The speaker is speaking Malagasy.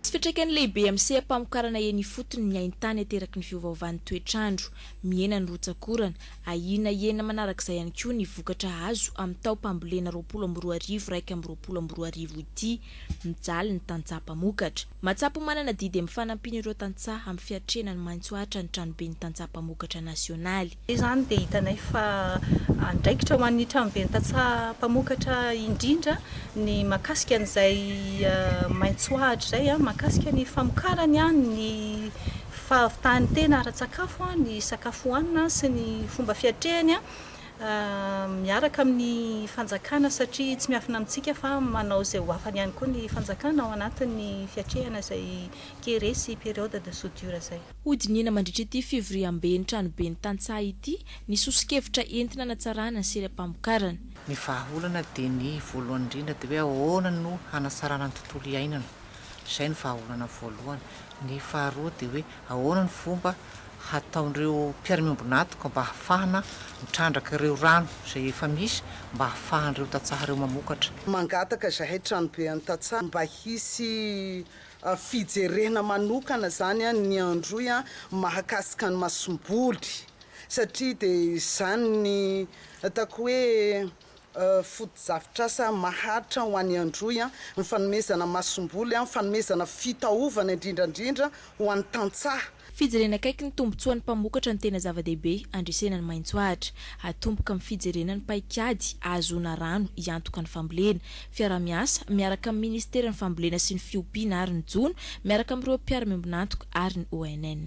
Tsy fiantraikany lehibe amin'ny seha-pamokarana eny ifotony ny haintany ateraky ny fiovaovan'ny toetr'andro. Mihena ny rotsak'orana. Ahiana hihena manarak'izay ihany koa ny vokatra azo amin'ny taom-pambolena 2020 2021 ity. Mijaly ny tantsaha mpamokatra. Mahatsapa ho manana adidy amin'ny fanampiana ireo tantsaha amin'ny fiatrehana ny maitso ahitra ny Tranoben'ny Tantsaha Mpamokatra Nasionaly. Izany dia hitanay fa andraikitra ho an'ny Tranoben'ny Tantsaha Mpamokatra indrindra ny mahakasika an'izay maitso ahitra izay, mahakasika ny famokarany, ny fahavitany tena ara-tsakafo, ny sakafo hohanina sy ny fomba fiatrehany miaraka amin'ny fanjakana satria tsy miafina amintsika fa manao izay ho afany ihany koa ny fanjakana ao anatin'ny fiatrehana izay kere sy période de soudure izay. Hodinihina mandritra ity fivoriamben'ny Tranoben'ny tantsaha ity ny soso-kevitra entina hanatsarana ny seha-pamokarana. Ny vahaolana dia ny voalohany indrindra dia hoe ahoana no hanatsarana ny tontolo iainana, izay no vahaolana voalohany. Ny faharoa dia hoe ahoana ny fomba hataon'ireo mpiara-miombon'antoka mba hahafahana mitrandraka ireo rano izay efa misy mba hahafahan'ireo tantsaha ireo mamokatra. Mangataka izahay Tranoben'ny tantsaha mba hisy Fijerena manokana izany ny Androy mahakasika ny masomboly satria dia izany ny ataoko hoe fotodrafitrasa maharitra ho an'i Androy, ny fanomezana masomboly, ny fanomezana fitaovana indrindra indrindra ho an'ny tantsaha. Fijerena akaiky ny tombontsoan'ny mpamokatra no tena zava-dehibe handresena ny maitso ahitra. Atomboka amin'ny fijerena ny paikady ahazoana rano hiantoka ny fambolena. Fiaraha-miasa miaraka amin'ny Ministeran'ny Fambolena sy ny Fiompiana ary ny Jono, miaraka amin'ireo mpiara-miombon'antoka ary ny ONN.